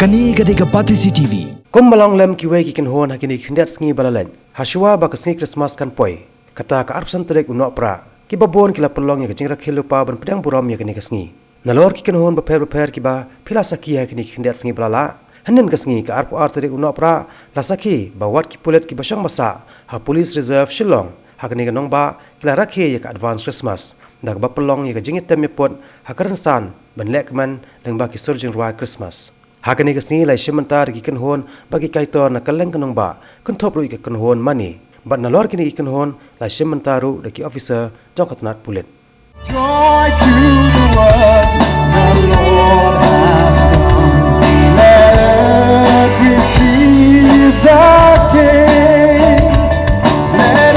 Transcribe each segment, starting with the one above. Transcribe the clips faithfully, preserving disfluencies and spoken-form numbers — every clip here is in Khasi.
Kane ka dei ka Batesi T V. Kum ba long lem kiwei ki kynhun ha kine ki khyndiat sngi ba la leit, hashwa ba ka sngi Christmas kan poi, kata ka arphew san tarik u Nohprah, kiba bun ki la pynlong ïa ka jingrakhe lypa ban pdiang burom ïa kane ka sngi. Nalor ki kynhun bapher bapher kiba phi la sakhi ha kine ki khyndiat sngi ba la lah, hynnin ka sngi ka arphew ar tarik u Nohprah la sakhi ba wat ki pulit kiba shong ba sah ha Police Reserve Shillong ha kane ka nongbah ki la rakhe ïa ka advance Christmas da kaba pynlong ïa ka jingïatem ïaput ha ka rynsan ban lehkmen lyngba ki sur jingrwai Christmas. Ha kane ka sngi la ïashim bynta da ki kynhun bad ki kaitor na kylleng ka nongbah, kynthup ruh ïa ka kynhun mane, bad nalor kine ki kynhun la ïashim bynta ruh da ki officer jong ka tnat pulit. Joy to the world, the Lord has come. Let earth receive the King. Let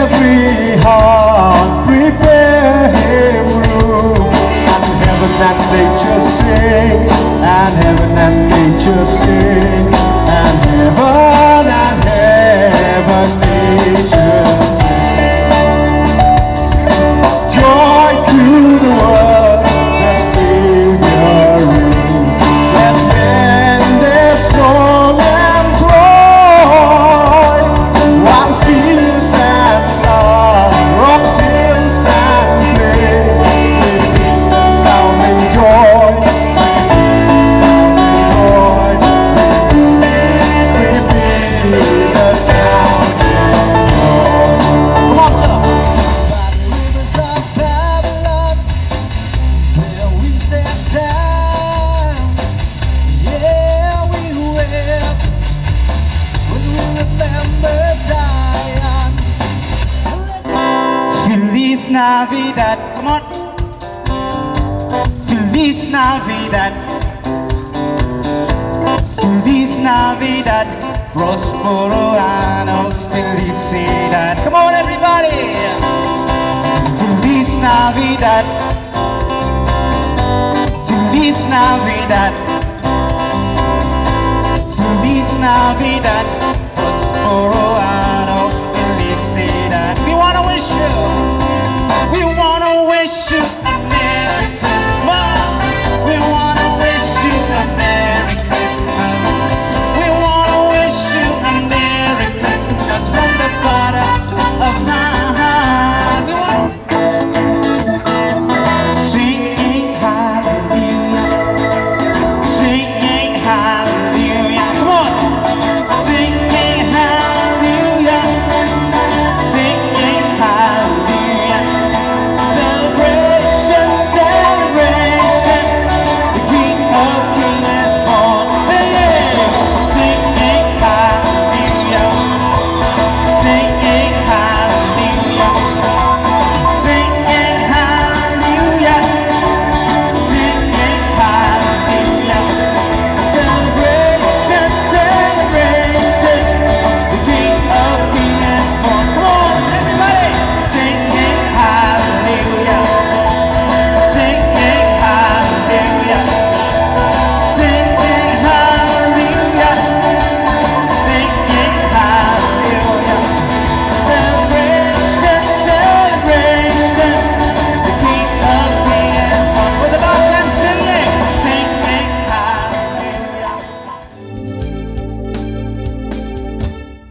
every heart prepare him room. And heaven and nature sing, and heaven and nature sing, and heaven and heaven nature sing. Joy to the world, the Savior rules. Let men their song employ, while fields and floods, rocks, hills, and plains repeat the sounding joy. Sounding joy. Repeat, repeat the sounding joy. Come on, sir. Rivers of Babylon, their wings set down. Yeah, we weep when we remember Zion. Feliz Navidad, come on. Feliz Navidad. Feliz Navidad. Prospero año felicidad. Come on, everybody. Feliz Navidad. Feliz Navidad. Feliz Navidad. Prospero año felicidad. We want to wish you